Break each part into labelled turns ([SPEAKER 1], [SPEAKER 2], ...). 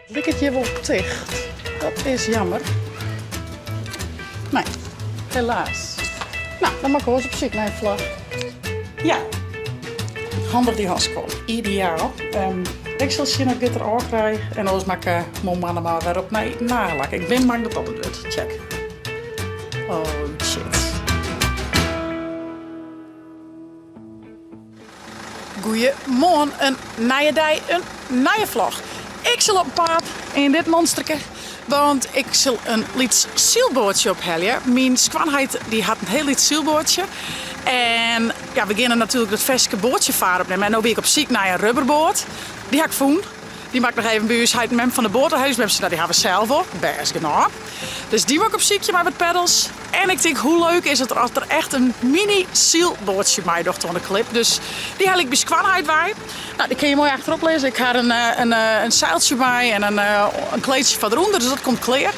[SPEAKER 1] Liket hjir wol ticht. Dat is jammer. Nee, helaas. No, dan moat ik oars op syk nei in flach. Ja, handich dy handskuon. Ideaal. Ik sil sjen oft ik dit der ôf krij en oars moat ik moarn moarn mar wer opnij nagellak. Ik bin bang dat dat it wurdt. Check. Oh shit. Goeiemoarn, in nije dei, in nije vlog. Ik sil op 'en paad yn dit monsterke, want ik sil in lyts sylboatsje ophelje. Myn skoanheit dy hat in hiel lyts sylboatsje. En ja, we geane natuerlik dat ferske boatsjefaar opnimme. En no wie ik op syk nei in rubberboat. Dy ha ik fûn. Dy moat ik noch even by ús heit en mem fan de boat ôfhelje. Mem sei, no dy ha we sels wol. Bêst genôch. Dus dy wol ik op sykje mei wat peddels. En ik tink, hoe leuk is it as der echt in mini sylboatsje meidocht oan de klip. Dus dy helje ik by skoanheit wei. No, dy kinne je moai achterop lizze. Ik ha in, in, in seiltsje mei en in, in kleedsje foar derûnder, dus dat komt klear.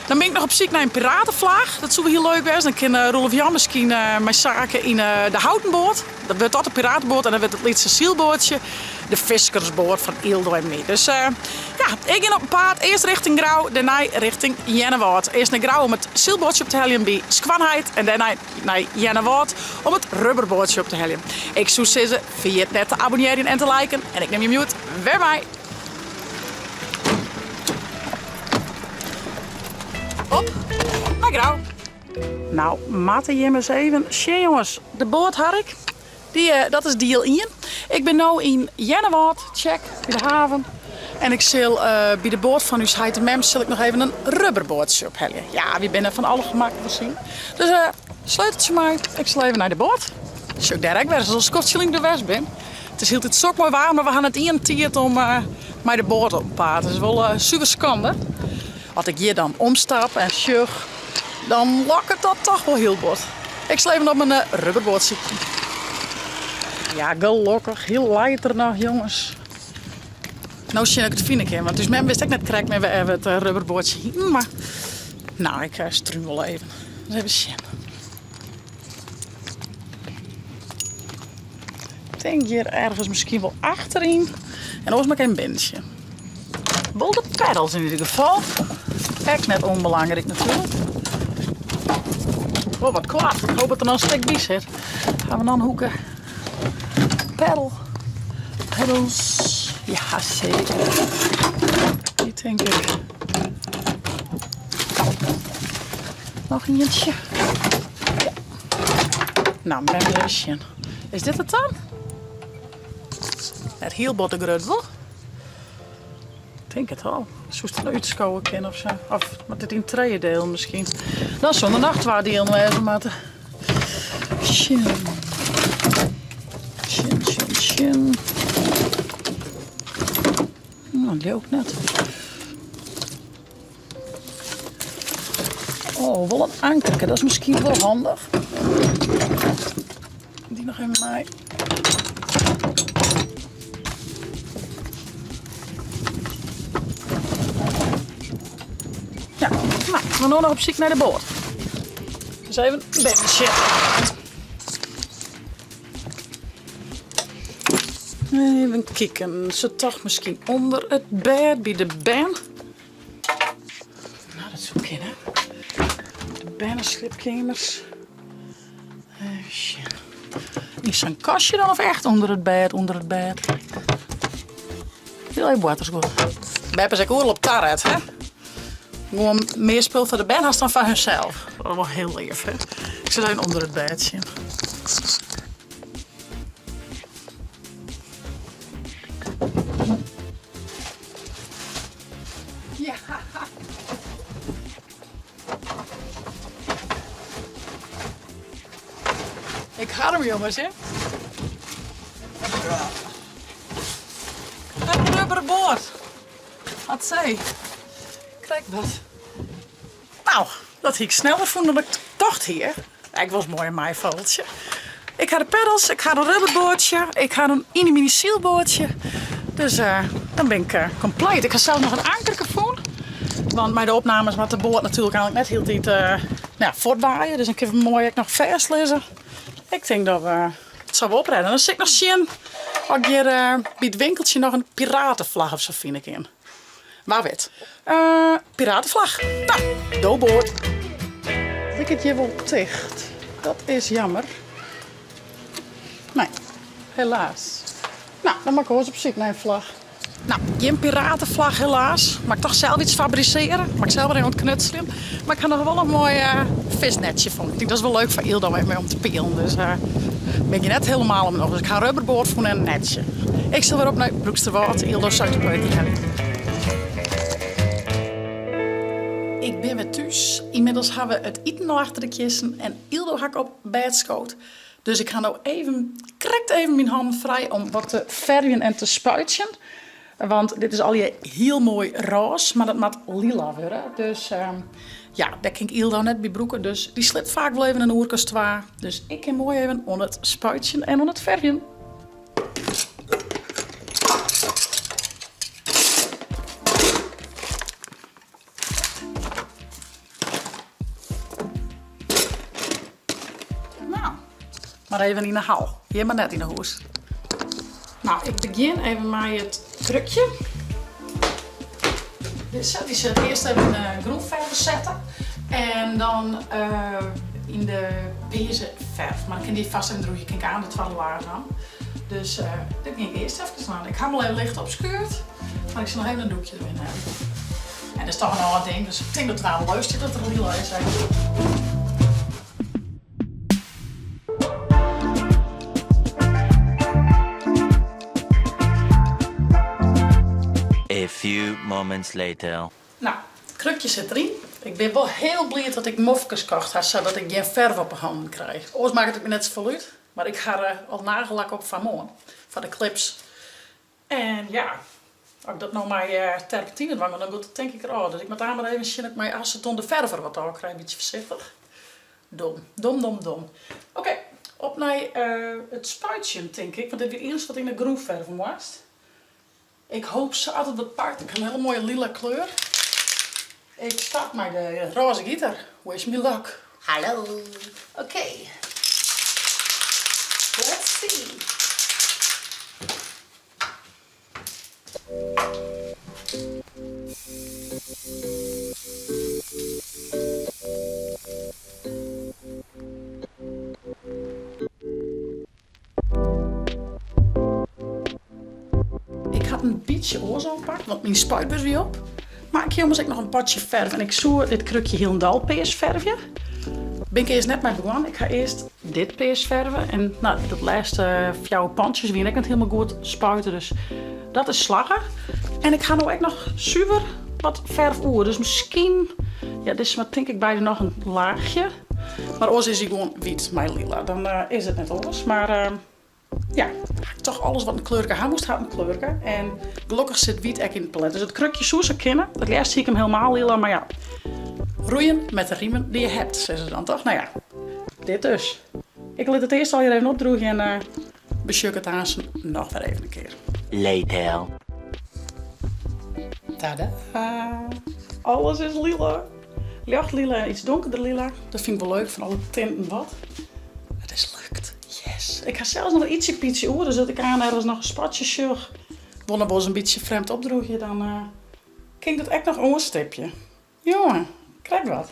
[SPEAKER 1] Dan bin ik noch op syk nei in piratenflaach. Dat soe wol hiel leuk wêze. Dan kin Roelof Jan miskien mei Sake yn de houten boat. Dan wurdt dat de piratenboat en dan wurdt it lytse sylboatsje de fiskersboat fan Yldo en my. Dus ja, ik gean op 'en paad. Earst richting Grou, dêrnei richting Earnewâld. Earst nei Grou om it sylboatsje op te heljen by Skoanheit en dêrnei nei Earnewâld om it rubberboatsje op te heljen. Ik soe sizze, ferjit net te abonnearjen en te liken en ik nim jim hjoed wer mei. Op nei Grou. Nou, moatte jim ris even sjen jonges. De boat ha ik. Dy, dat is diel ien. Ik bin no yn Earnewâld, check, by de haven. En ik sil by de boat fan ús heit en mem sil ik noch even in rubberboatsje ophelje. Ja, wy binne fan alle gemakken foarsien. Dus sleuteltsje mei, ik sil even nei de boat. Sjoch ik dêr ek wer, it is al in skoftsje lyn dat ik der west bin. It is hieltyd sok moai waar, mar we ha net ien tiid om mei de boat op 'en paad. It is wol suver skande. As ik hjir dan omstap en sjoch, dan lokket dat toch wol hiel bot. Ik sil even op myn rubberboat sykje. Ja, gelokkich, hy leit der noch, jonges. No sjen oft ik it fine kin, want ús mem wist ek net krekt mear wêr we it rubberboatsje hienen, mar no, ik strún wol even. Even sjen. Ik tink hjir ergens miskien wol achteryn. En oars moat ik even binnen sjen. Wol de peddels yn ieder gefal. Ek net ûnbelangryk natuerlik. Wol wat koart. Ik hoop dat der noch in stik by sit. Ha we noch in hoeke? Peddel. Peddels. Ja, seker. Dy tink ik. Noch ientsje. Ja. Nou, mem even sjen. Is dit it dan? Net hiel bot te grut wol? Tink it al. Soest it no útskowe kinne of sa? Of moat dit yn trije delen miskien? Dan soene der noch twa dielen wêze moatte. Sjen. Sjen, sjen, sjen. No, leau ik net. Oh, wol in ankerke, dat is miskien wol handich. Dy noch even mei. Ja, no, we no noch op syk nei de boat. Dus even binnen sjen. Even kieken, sit toch miskien ûnder it bêd by de bern. No, dat soe kinne. De bernesliepkeamers. Even sjen. Yn sa'n kastje dan of echt ûnder it bêd, ûnder it bêd? Hiel even boartersguod. Bep is ek oeral op taret, hè? Gewoan mear spul foar de bern hast dan foar hunsels. Dat is wol hiel leaf, hè? Ik sil even ûnder it bêd sjen. Ja. Ik ha him jonges, hè. In rubberboat. Wat sei. Krekt wat. Nou, dat hie ik sneller fûn dan ik tocht hie. Ek wolris moai in meifoltsje. Ik ha de peddels, ik ha in rubberboatsje, ik ha in iny miny sylboatsje. Dus uh, dan bin ik uh, kompleet. Ik ha sels noch in ankerke fûn. Want mei de opnames moat de boat natuerlik eigentlik net hieltyd uh, ja, fuortwaaie. Dus dan kin we moai ek noch fêstlizze. Ik tink dat we it sa wol oprêde. Dan sil ik noch sjen of ik hjir by it winkeltsje noch in piratenflagge of sa fine kin. Wa wit. Pirateflach. No, do boat. Liket hjir wol ticht. Dat is jammer. Nee, helaas. No, dan moat ik oars op syk nei in flach. No, gjin pirateflach helaas. Moat ik toch sels iets fabrisearje. Moat ik sels wer even oan it knutseljen. Mar ik ha noch wol in moai visnetsje fûn. Ik tink dat is wol leuk foar Yldo om even mei om te pielen. Dus bin ik hjir net helemaal om noch. Dus ik ha in rubberboat fûn en in netsje. Ik sil wer op nei Broeksterwâld, Yldo seit de peuter helje. Ik bin wer thús. Ynmiddels ha we it iten al achter de kjissen en Yldo ha ik op bêd skood. Dus ik ha no even, krekt even myn hannen frij om wat te fervjen en te spuitsjen. Want dit is allegear hiel moai rôs, mar dat moat lila wurde. Dus ja, dêr kin ik Yldo net by brûke. Dus dy sliept faak wol even in oerke as twa. Dus ik kin moai even oan it spuitsjen en oan it fervjen. Nou, mar even yn 'e hal. Hjir mar net yn 'e hûs. Nou, ik begjin even mei it krukje. Dizze, dy sil ik earst even yn de grûnferve sette. En dan yn de pearze ferf. Mar dan kin dy fêst even drûgje, kin ik aan de twadde laach dwaan. Dus dit gean ik earst efkes dwaan. Ik ha 'm al even licht opskuurd, mar ik sil noch even in doekje deryn helje. En dat is toch in âld ding, dus ik tink dat it wel leuk stiet dat er lila is.
[SPEAKER 2] A few moments later.
[SPEAKER 1] No, it krukje sit deryn. Ik bin wol hiel bliid dat ik mofkes kocht ha, sadat ik gjin ferf op 'e hannen krij. Oars makket it my net safolle út, mar ik ha al nagellak op foar moarn, foar de clips. En ja, as ik dat no mei terpentine dwaan, dan giet it tink ik derôf. Dus ik moat daar mar even sjen dat ik mei aseton de ferf der wat ôf krij, in bytsje foarsichtich. Dom, dom, dom, dom. Oké, op nei it spuitsjen tink ik, want dit wie it iennichste wat yn de grûnferve moast. Ik hoop sa dat it wat pakt. Ik ha in hiele moaie lila kleur. Ik start mei de rôze gieter. Wish me luck.
[SPEAKER 3] Hallo.
[SPEAKER 1] Oké. Let's see. Ik ha it in bytsje oars oanpakt, want myn spuitbus wie op. Mar ik hie ommers ek noch in potsje ferf en ik soe dit krukje hielendal pears fervje. Bin ik earst net mei begûn. Ik ha earst dit pears ferve en no, dat lêste fjouwer pantsjes wiene ek net hielendal goed spuite, dus dat is slagge. En ik ha no ek noch suver wat ferf oer, dus miskien, ja, dizze moat tink ik beide noch in laachje. Mar oars is hy gewoan wyt mei lila, dan is it net oars. Mar ja, ha ik toch alles wat in kleurke ha moast, hat in kleurke. En gelokkich sit wyt ek yn it palet. Dus it krukje soe sa kinne. It leafst hie ik him helemaal lila, mar ja. Roeien met de riemen die je hebt, sizze se dan toch? No ja, dit dus. Ik lit it earst allegear even opdroegje en besjoch it aansen noch wer even in kear.
[SPEAKER 2] Later.
[SPEAKER 1] Tada! Alles is lila. Ljocht lila en iets donkerder lila. Dat fyn ik wol leuk, fan alle tinten wat. It is lukt. Yes! Ik ha sels noch ytsje pytsje oer, dus as ik aan ergens noch in spatsje sjoch, wol noch wolris in bytsje frjemd opdroegje, dan kin ik dat ek noch oanstipje. Jonge, krekt wat.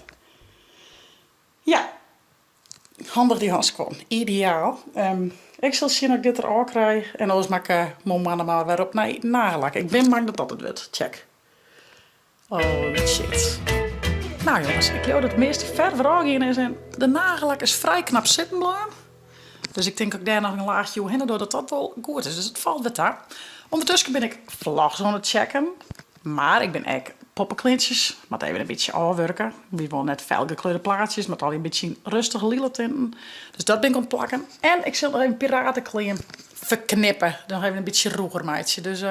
[SPEAKER 1] Ja, handich dy hanskuon. Ideaal. Ik sil sjen oft ik dit derôf krij en oars moat ik moarn mar wer op nei nagellak. Ik bin bang dat dat it wurdt. Check. Oh shit. Nou jongens, ik leau dat it measte ferf derôf gien is en de nagellak is frij knap sitten bleaun. Dus ik tink as ik dêr noch in laachje oerhinne doch dat dat wol goed is. Dus it falt wer ta. Undertusken bin ik vlogs oan it checken. Mar ik bin ek poppekleantsjes, moat even in bytsje ôfwurke. Wy wolle net fel gekleurde plaatsjes, moat allegear in bytsje yn rustige lila tinten. Dus dat bin ik oan it plakken. En ik sil noch even pirateklean ferknippe, noch even in bytsje rûger meitsje. Dus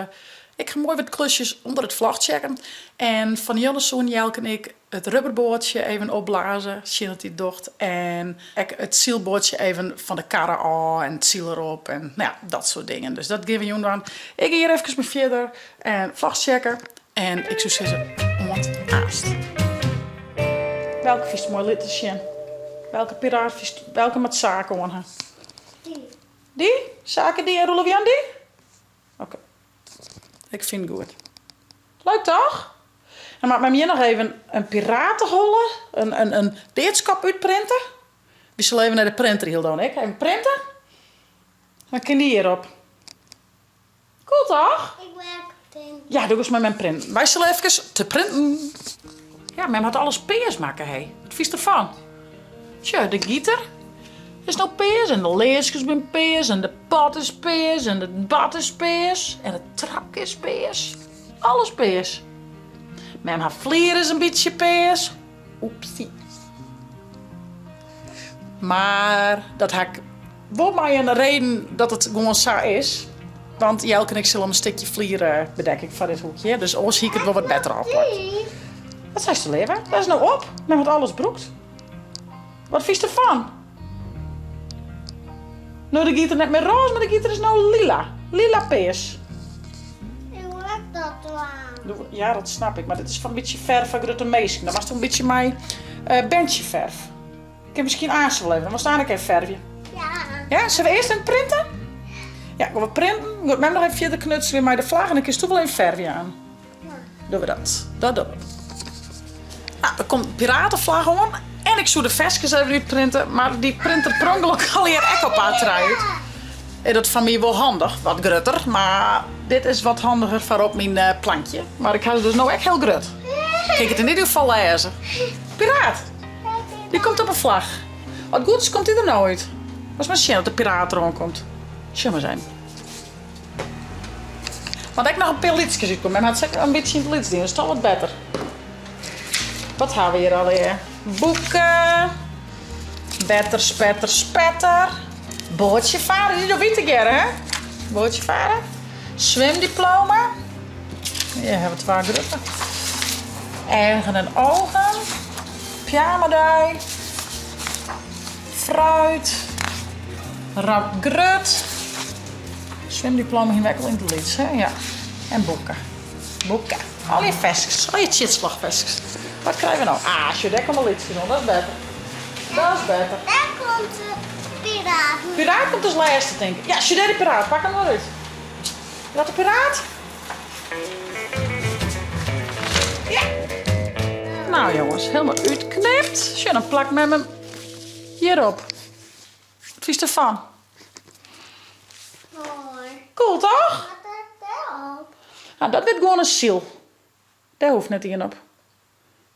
[SPEAKER 1] ik ga moai wat klusjes ûnder it vlog checken. En fan 'e jûn soene Jelke en ik it rubberboatsje even opblaze, sjen hoe't dy it docht. En ek it sylboatsje even fan de karre ôf en it syl derop en no ja, dat soart dingen. Dus dat gean we jûn dwaan. Ik gean hjir efkes mei fierder en vlogs checke. En ik soe sizze, oant aanst. Welke fynst moai? Lit ris sjen. Welke piraat fynst, welke moat Sake oan ha?
[SPEAKER 3] Dy.
[SPEAKER 1] Dy? Sake dy en Roelof Jan dy? Oké. Ik fyn it goed. Leuk toch? Dan moat mem hjir noch even in pirateholle, in deadskop útprinte. Wy sille even nei de printer, Hildo en ik. Even printe. Dan kin dy hjirop. Cool toch?
[SPEAKER 3] Ik wil ek printen.
[SPEAKER 1] Ja, do giest mei mem printen. Wy sille efkes te printen. Ja, mem hat alles pears makke, hé. Wat fynst derfan? Sjoch, de giter is no pears en de learskes binne pears en de pot is pears en it bad is pears en it trapke is pears. Alles pears. Mem har flier is in bytsje pears. Oepsie. Mar dat ha ik wol mei in reden dat it gewoan sa is. Want Jelke en ik sille om in stikje flier bedekking foar dit hoekje. Dus oars hie ik it wol wat better ôfplakt. Wat seist leave? Dat is no op. Mem hat alles brûkt. Wat fynst derfan? No de giter net mear rôze, mar de giter is no lila. Lila pears.
[SPEAKER 3] Ik wol ek dat dwaan.
[SPEAKER 1] Ja, dat snap ik. Mar dit is foar in bytsje ferf foar grutte minsken. Dan moatst in bytsje mei uh, berntsjeferf. Ik kin miskien aanst wol even. Dan moatst ek even fervje.
[SPEAKER 3] Ja.
[SPEAKER 1] Ja, sille we earst even printen? Ja, gean we printen. Giet mem noch even fierder knutseljen mei de flagge en dan kinst do wol even fervje aan. Dogge we dat. Dat dogge we. Nou, der komt in piratenflagge oan. En ik soe de ferskes even útprinte, mar dy printer per ûngelok allegear ek op A3 út. Is dat foar my wol handich, wat grutter, mar dit is wat handiger foar op myn eh, plankje. Mar ik ha se dus no ek hiel grut. Kin ik it yn ieder gefal lêze. Piraat! Dy komt op 'e flagge. As it goed is komt dy der no út. Moatst mar sjen oft de piraat deroan komt. Sjoch mar ris even. Moat ek noch in pear lytskes útkomme. Mem hat se ek in bytsje yn it lyts dien, dus toch wat better. Wat ha we hjir allegear? Boeken, better, spetter, spetter. Boatsje faren, dy dogge wy tegearre, hè? Boatsje faren. Swimdiploma. Hjir ha we twa grutte. Ergen en ogen. Pyjamadei. Fruit. Rap grut. Swimdiploma hiene we ek al yn it lyts, hè? Ja. En boeken. Boeken. Allegear ferskes, allegear tsjitslachferskes. Wat krije we no? Ah, sjoch, dêr komme lytskes oan. Dat is better. Dat is better.
[SPEAKER 3] Dêr komt de piraat.
[SPEAKER 1] Piraat komt as lêste, tink ik. Ja, sjoch dêr de piraat. Pak him mar út. Is dat de piraat? Ja. Nou jonges, helemaal útknipt. Sjoch, dan plakt mem him hjirop. Wat fynst derfan?
[SPEAKER 3] Moai.
[SPEAKER 1] Cool, toch?
[SPEAKER 3] Wat is dêrop?
[SPEAKER 1] Nou, dat wurdt gewoan in syl. Dêr hoecht net ien op.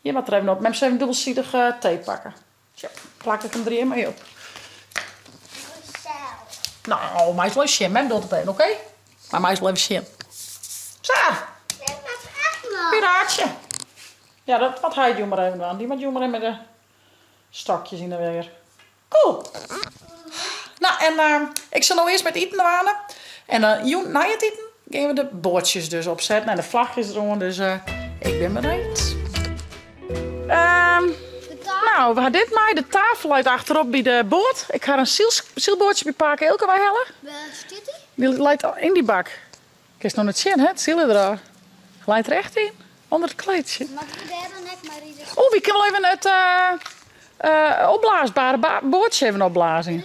[SPEAKER 1] Hjir moat der even op. Mem sil even dûbelsidich tape pakke. Sjo, plak ik him der hjir mei op.
[SPEAKER 3] Sels.
[SPEAKER 1] Nou, meist wol even sjen. Mem docht it even, oké? Mar meist wol even sjen. Sa!
[SPEAKER 3] Dit moat echt noch.
[SPEAKER 1] Piraatsje. Ja, dat moat heit jûn mar even dwaan. Dy moat jûn mar even mei de stokjes yn de weer. Cool! Nou, en ik sil no earst mei it iten dwaande. En dan jûn nei it iten gean we de boatsjes dus opsetten en de flachjes deroan. Dus ik bin benijd. Nou, we ha dit mei. De tafel leit achterop by de boat. Ik ha in sylboatsje by pake Eelke weihelle.
[SPEAKER 3] Wêr stiet dy?
[SPEAKER 1] Dy leit yn dy bak. Kinst noch net sjen, hè? It syl is derôf. Leit der echt yn, ûnder it kleedsje.
[SPEAKER 3] Moatte we dêr dan ek mei ride?
[SPEAKER 1] Oh, wy kinne wol even it opblaasbare boatsje even opblaze.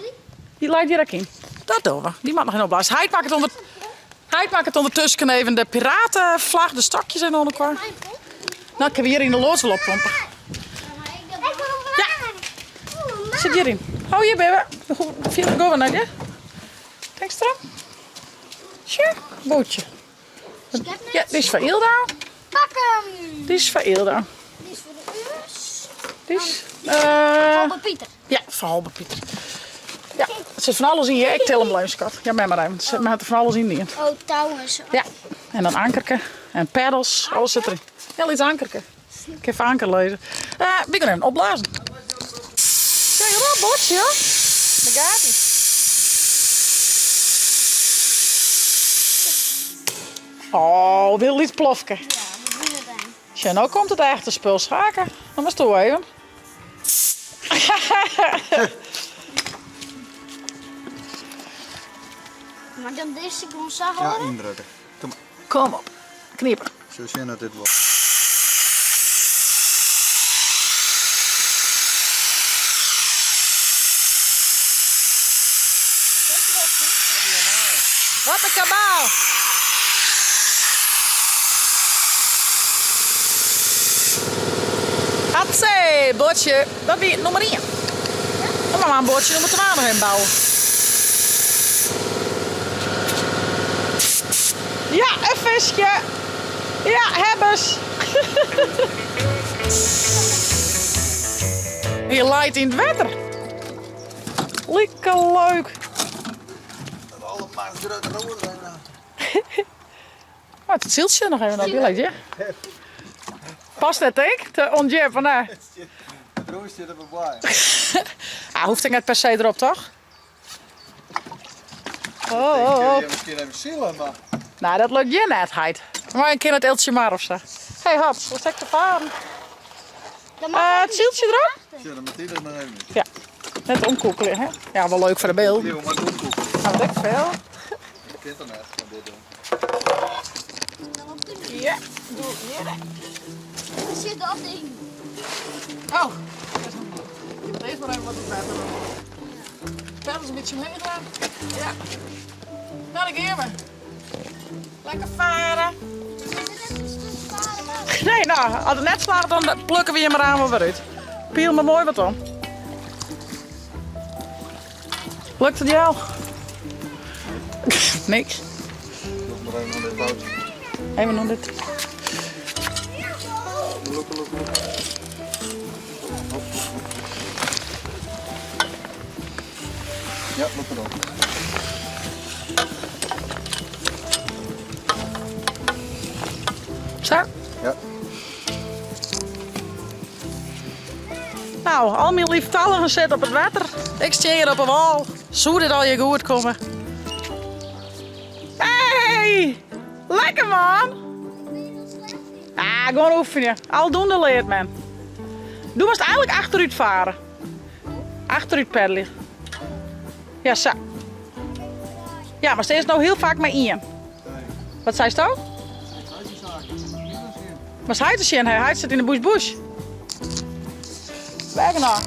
[SPEAKER 1] Dy leit hjir ek yn. Dat dogge we. Dy moat noch even opblaze. Heit makket ûnder, heit makket ûndertusken even de piratenflagge, de stokjes even oan elkoar. Nou, kinne we hjir yn de loads wol oppompe. Ja. Sit hjiryn. Oh, hjir binne we. Fierder gean we net, hè? Tinkst derom? Sjoch, boatsje. Ja, dy is foar Ylda.
[SPEAKER 3] Pak hem!
[SPEAKER 1] Dy is foar Ylda.
[SPEAKER 3] Dy is foar de Urs.
[SPEAKER 1] Dy is... Uh,
[SPEAKER 3] Halbe Pieter.
[SPEAKER 1] Ja, foar Halbe Pieter. Ja, der sit fan alles yn. Ja, ik til him wol even, skat. Ja, mem mar even. Der hat der fan alles yn dien.
[SPEAKER 3] Oh, touwen.
[SPEAKER 1] Ja, en dan ankerke en peddels. Alles sit deryn. Ja, lyts ankerke. Ik kin foar anker lizze. Uh, we gaan even opblazen. Kijk, een botsje, hoor. Daar gaat hij. Oh, weer een lyts plofke.
[SPEAKER 3] Ja, we doen het dan.
[SPEAKER 1] Tja, nou komt it echte spul schaken. Dan moatst do even.
[SPEAKER 3] Mar dan dizze gewoan sa hâlde?
[SPEAKER 4] Ja, yndrukke. Kom mar.
[SPEAKER 1] Kom op, knipe.
[SPEAKER 4] Sille sjen oft dit wol.
[SPEAKER 1] Wat in kabaal! Hopsee, boatsje. Dat wie nûmer ien. Dan moatte we in boatsje nûmer twa noch even bouwe. Ja, in fiskje. Ja, hebbes. Hy leit yn it wetter. Like leuk.
[SPEAKER 4] Alle macht grutte roer zijn.
[SPEAKER 1] Oh, it syltsje noch even op, dy leit hjir. Past net, tink? Te ûndjip, of net?
[SPEAKER 4] It roer stiet op 'e boaiem.
[SPEAKER 1] Ah, hoecht ek net per se derop, toch? Oh, oh, oh.
[SPEAKER 4] Miskien even sile, mar.
[SPEAKER 1] Nou, dat lukt hjir net, heit. Mar in kear it Eeltsje mar of sa. Hey, Hans, wat stek te varen? Uh, it syltsje derop?
[SPEAKER 4] Ja, dan moat dy der noch even út.
[SPEAKER 1] Ja, net omkoekelje, hè? Ja, wol leuk foar de beeld.
[SPEAKER 4] Nee, maar omkoekelje.
[SPEAKER 1] Nou, weet ik veel.
[SPEAKER 4] Dat kin toch net, maar dit doen.
[SPEAKER 1] Ja, doe hier.
[SPEAKER 3] Er zit dat ding.
[SPEAKER 1] Oh, deze maar even wat verder. Verder is een beetje omheen gedaan. Ja. Nou, daar gaan we. Lekker varen. Nee, nou, als het net slaagt, dan plukken we je maar aan weer uit. Piel me mooi wat om. Lukt het jou? Niks.
[SPEAKER 4] Loop maar even naar dit boutje.
[SPEAKER 1] Even nog dit.
[SPEAKER 4] Loop, loop, loop. Ja, loop erop.
[SPEAKER 1] Zo.
[SPEAKER 4] Ja.
[SPEAKER 1] Nou, al myn lieftalligen sit op it wetter. Ik stean hjir op 'e wâl. Soe dit allegear goed komme? Hey! Lekker man! Ah, gewoan oefenje. Aldoende leart men. Do moatst eigenlik achterút faren. Achterút peddelje. Ja, sa. Ja, mar steanst no hiel faak mei ien. Wat seisto? Moatst heit te sjen, heit sit yn de bush-bush. Weg nou.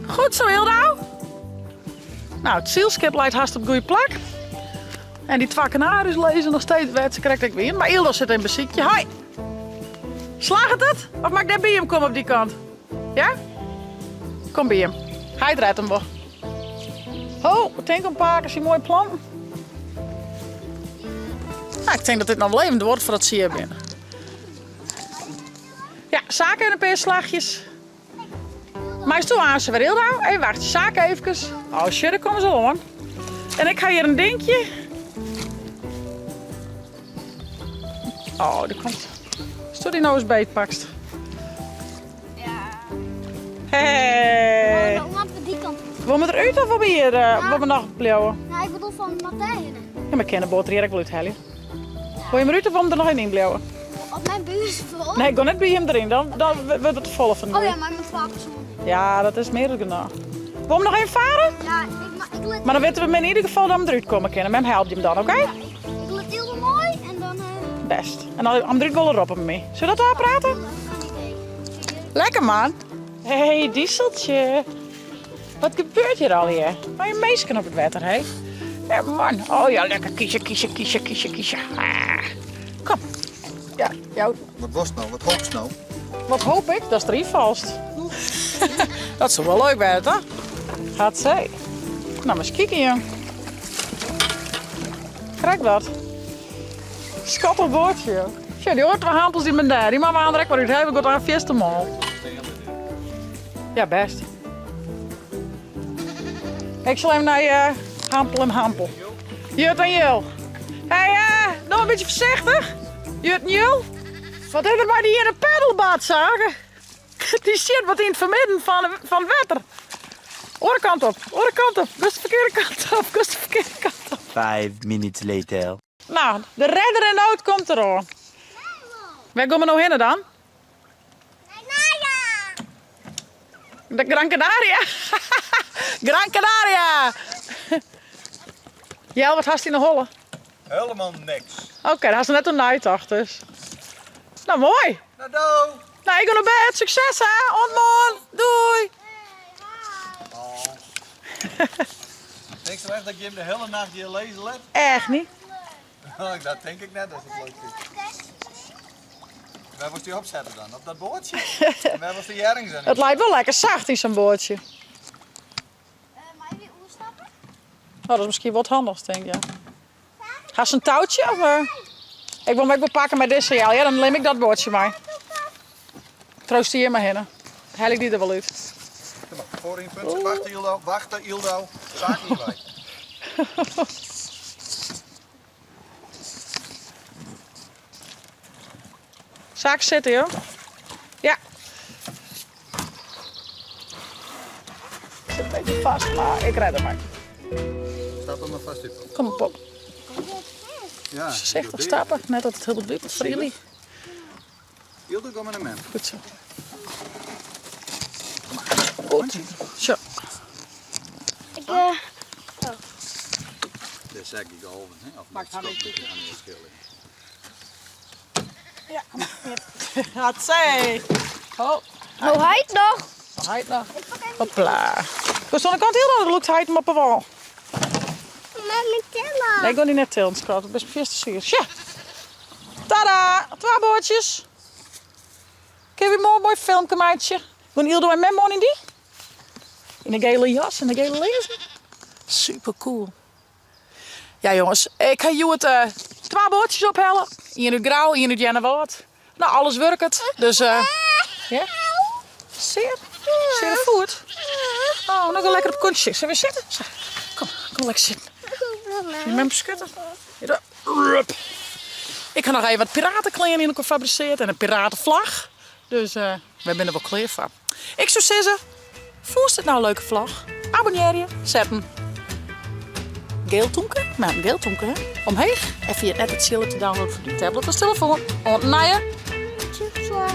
[SPEAKER 1] Goed zo, Hildo. Nou, it sylskip leit hast op goede plak. En dy twa kanaries lizze noch steeds wêr't se krekt ek wienen. Mar Ildo sit even besykje. Hoi. Slagget it? Of moat ik dêr by him komme op dy kant? Ja? Kom by him. Hy rêdt him wol. Ho, tink om pake syn moaie planten. Nou, ik tink dat dit noch wol even duorret foardat se hjir binne. Ja, Sake en in pear slachjes. Meist do aanst wer Hilda? Even wachtsje, Sake eefkes. Oh shit, dêr komme se al oan. En ik ha hjir in dinkje. Oh, der komt. Ast dy no ris beetpakst.
[SPEAKER 3] Ja.
[SPEAKER 1] Hey.
[SPEAKER 3] Hoe moatte we dy kant op?
[SPEAKER 1] Wolle we derút of wolle we hjir uh, wolle we noch bliuwe?
[SPEAKER 3] Nou, ik bedoel fan Martijn.
[SPEAKER 1] Ja, mar kin de boat der hjir ek wol úthelje. Wolle je mar út of wolle we der noch even yn bliuwe?
[SPEAKER 3] Op mijn buurt vol.
[SPEAKER 1] Nee, ik gean net by him deryn, dan, dan wurdt it te folle fan
[SPEAKER 3] Oh ja, mar mei twa persoanen.
[SPEAKER 1] Ja, dat is mear as genôch. Wolle we noch even faren?
[SPEAKER 3] Ja, ik, ik lit...
[SPEAKER 1] Mar dan witte we in ieder gefal dat we derút komme kinne. Mem helpt jim dan, oké?
[SPEAKER 3] Ja, ik, ik lit heel mooi en dan... Uh...
[SPEAKER 1] Best. En as we derút wolle roppe my. Zullen we dat ôfprate? Lekker man. Hey, Dieseltje. Wat gebeurt hjir allegear? Mei in minsken op it wetter, hè? Ja, man. Oh ja, lekker kiezen, kiezen, kiezen, kiezen, kiezen. Ah. Kom. Ja, jou.
[SPEAKER 4] Wat was het nou? Wat hoopst nou?
[SPEAKER 1] Wat hoop ik? Datst deryn falst. Dat soe wol leuk wêze, toch? Gaat ze. Nou, mar ris kike, jong. Krekt wat. Skattich boatsje, jong. Sjoch, dy oare twa hampels dy binne dêr. Dy moatte we aander ek wer út hawwe. Goed oan fierste mâl. Ja, bêst. Ik sil even nei uh, Hampel en Hampel. Jut en Jul. Hey, uh, noch in bytsje foarsichtich. Jut en Jul. Wat is der mei dy hjir in peddelbad, Sake? Dy sit wat yn it fermidden fan, fan it wetter. Oare kant op, oare kant op. Giest de ferkearde kant op, giest de ferkearde kant op.
[SPEAKER 2] 5 minutes later.
[SPEAKER 1] Nou, de redder in nood komt deroan. Wêr geane we no hinne dan? De Gran Canaria. Gran Canaria. Jel, wat hast yn de holle?
[SPEAKER 4] Helemaal niks.
[SPEAKER 1] Oké, dêr hast net oer neitocht dus. Nou, moai.
[SPEAKER 4] Nou, do.
[SPEAKER 1] Nou, ik gean nei bêd. Sukses, hè. Oant moarn. Doei.
[SPEAKER 4] Tinkst echt dat ik jim de hiele nacht hjir lizze lit?
[SPEAKER 1] Echt net.
[SPEAKER 4] Dat tink ik net dat it leuk is. Wêr wolst dy opsette dan? Op dat boatsje? En wêr wolst de hjerrings dan yn?
[SPEAKER 1] It leit wol lekker sacht yn sa'n boatsje.
[SPEAKER 3] Mei wy oerstappe?
[SPEAKER 1] Oh, dat is miskien wol it handichst, tink ik, ja. Hast in toutsje of? Ik wol him ek wol pakke mei dizze jel, ja, dan nim ik dat boatsje mei. Troost dy hjir mar hinne. Helje ik dy der wol út.
[SPEAKER 4] Kom mar, foaryn punt. Wacht Yldo, wacht Yldo. Saak niet bij.
[SPEAKER 1] Saak sitte, joh. Ja. Sit in beetje vast, maar ik red hem maar.
[SPEAKER 4] Stap er maar vast op.
[SPEAKER 1] Kom op, op.
[SPEAKER 4] Ja,
[SPEAKER 1] Voorzichtig stappen, net dat het heel wat wiebelt voor jullie.
[SPEAKER 4] Yldo, kom maar naar mem.
[SPEAKER 1] Goed zo. Goed. Zo.
[SPEAKER 3] Ik, eh,
[SPEAKER 4] Dit zeg ik golven, hè? Of
[SPEAKER 1] Maakt haar niet
[SPEAKER 4] niet schillen.
[SPEAKER 1] Ja, kom maar. Hatzee. Oh,
[SPEAKER 3] oh, hij nog.
[SPEAKER 1] hij nog. Hopla. Kom zo aan de kant heel dan lukt hij hem op de wal.
[SPEAKER 3] Met mijn tillen.
[SPEAKER 1] Nee, ik wil niet net tillen, schat. Het is best te zuur. Tja. Tada! Twee boordjes. Kun je weer mooi, mooi filmpje, meidje. Doen Ildo en Mem in die? In de gele jas en de gele lezen. Super cool. Ja, jongens, ik ga jou het eh twee boordjes ophellen. Eén uit Grauw, één uit Jennewâld. Nou, alles werkt. Dus, eh ja. Zeer, zeer voet. Oh, nog een lekker op kontje. Zullen we zitten? Zo, Kom, kom lekker zitten. Je mem schutten. Ja, rup. Ik ga nog even wat piratenkleren in elkaar fabriceerd en een piratenvlag. Dus eh wij zijn er wel klaar voor. Ik zou zeggen, voest het nou een leuke vlag? Abonneer je, zet hem. Geel toenke, nou een geel toenke hè. Omheeg en via het net het chillen te downloaden voor die tablet of telefoon. Ontnaaien.
[SPEAKER 3] Tjoe.